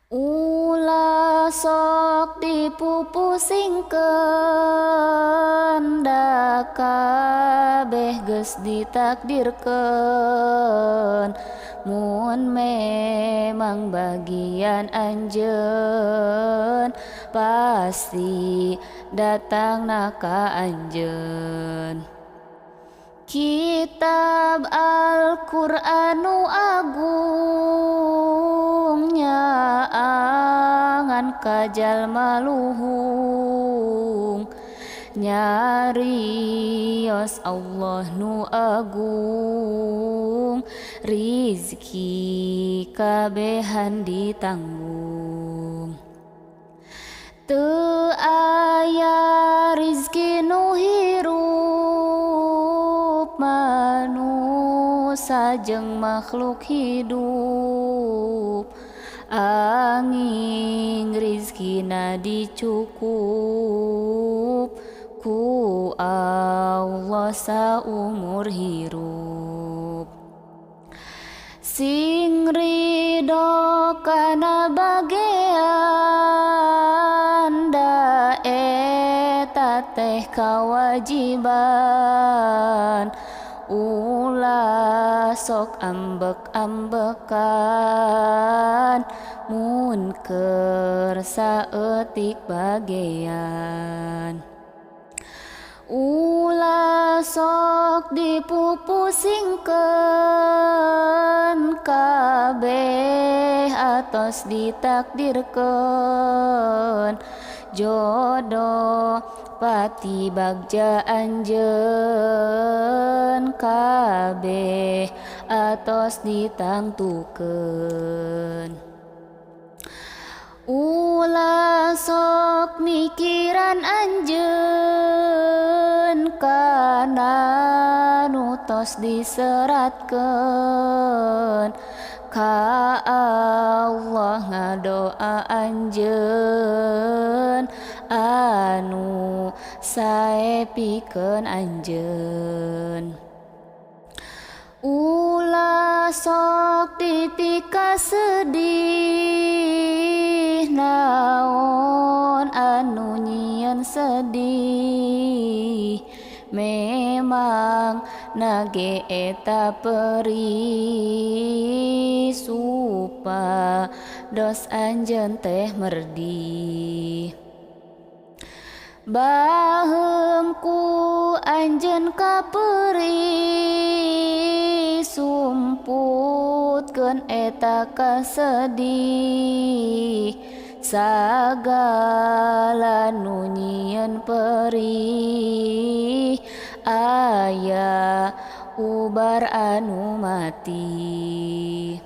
Ulah sok dipupusingkeun, da kabeh geus ditakdirkeun. Mun memang bagian anjeun, pasti datangna ka anjeun. Kitab Al-Qur'anu agung, nyaangan ka jalma luhung, nyarios Allah nu agung, rizki kabehan ditanggung. Teu aya rizki nu hirup, manusa jeung makhluk hidup, anging rizkina dicukup ku Allah saumur hirup. Sing ridho kana bagean, da eta teh kawajiban. Ulah sok ambek-ambekan mun keur saeutik bagean. Ulah sok dipupusingkeun, kabeh atos ditakdirkeun. Jodoh pati bagja anjeun, kabeh atos ditangtukeun. Ulah sok mikiran anjeun kana nu tos diseratkeun. Ka Allah ngadoa anjeun anu sae pikeun anjeun. Ulah sok dipikasedih, naon anu nyieun sedih, memang nage eta perih supados anjeun teh merdih. Baheum ku anjeun kaperih, sumputkeun eta kasedih. Sagala nu nyieun perih aya ubar anu mati.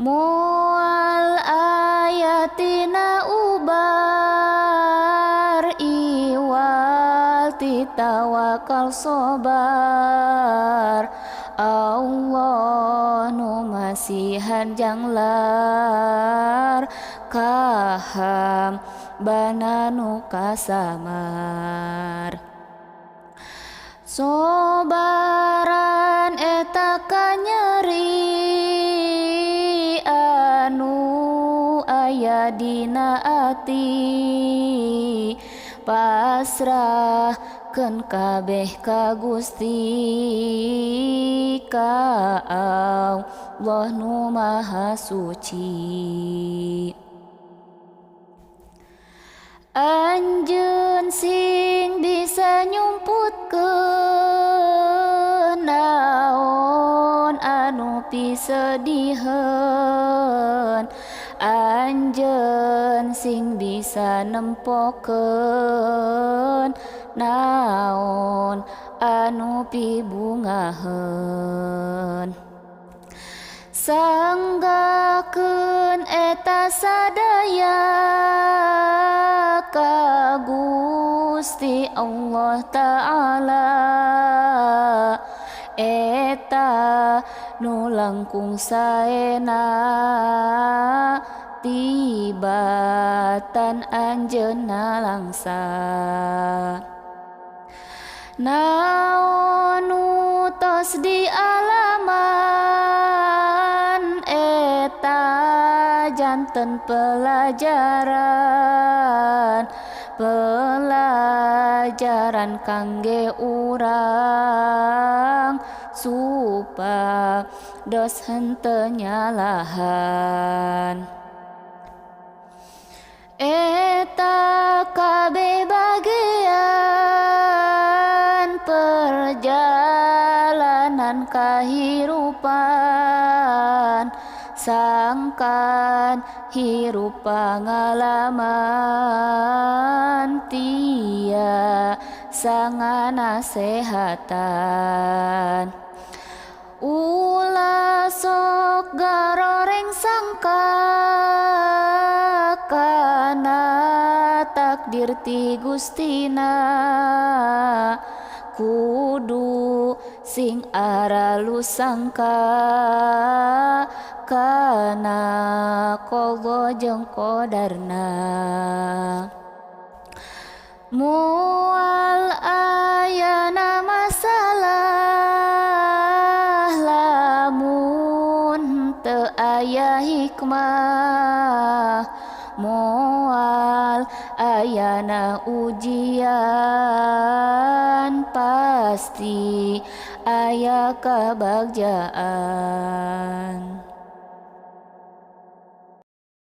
Moal aya tina ubar, iwal ti tawakal sobar. Allah nu masihan janglar ka hambana nu kasamar. Sobaran eta kanyeri anu aya dina ati, pasrahkeun kabeh ka Gusti, ka Allah nu Maha Suci. Anjeun sing bisa nyumputkeun naon anu pisediheun, anjeun sing bisa nempokeun naon anu pibungaheun. Sanggakeun eta sadaya ka Gusti Allah Ta'ala, eta nu langkung saena tibatan anjeunna langsa. Naon nu tos dialaman eta Janten pelajaran, pelajaran kangge urang supados henteu nyalahan. Eta kabeh bagian perjalanan kahirupan, sangkan hirup pangalaman tia sanganasehatan. Ulah sok garoreng sangka kana takdir ti Gustina, kudu sing aralus sangka kana qadha jeung qadarna. Moal ayana masalah lamun teu aya hikmah, moal ayana ujian pasti aya kabagjaan.